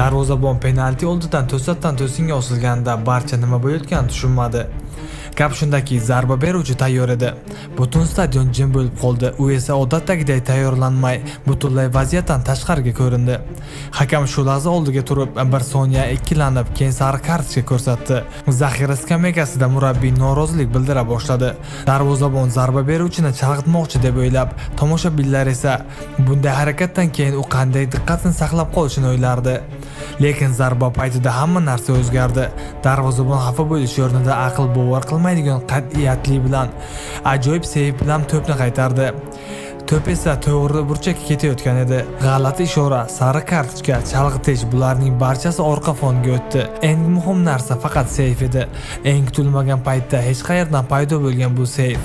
Darvozabon penalti oldidan to'satdan to'singa osilganda barcha nima bo'layotganini tushunmadi. Gap shundaki, zarba beruvchi tayyor edi. Butun stadion jim bo'lib qoldi. U esa odatdagiday tayyorlanmay, butunlay vaziyatdan tashqariga ko'rindi. Hakam shu lahza oldiga turib, bir soniya ikkilanib, keyin sariq kartochka ko'rsatdi. Zaxira skameykasida murabbiy norozilik bildira boshladi. Darvozabon zarba beruvchini chalg'itmoqchi deb o'ylab, tomoshabinlar esa bunday harakatdan keyin u qanday diqqatini saqlab qolishini o'ylardi. Lekin zarba paytida hamma narsa o'zgardi. Darvozabon xafa bo'lish o'rnida aql bovar qilmaydigan qat'iyatli bilan, ajoyib seyf bilan to'pni qaytardi. To'p esa to'g'ri burchakka ketayotgan edi. G'alati ishora, sariq kartochka, chalg'itish, bularning barchasi orqa fonga o'tdi. Eng muhim narsa faqat seyf edi. Eng kutilmagan paytda hech qayerdan paydo bo'lgan bu seyf.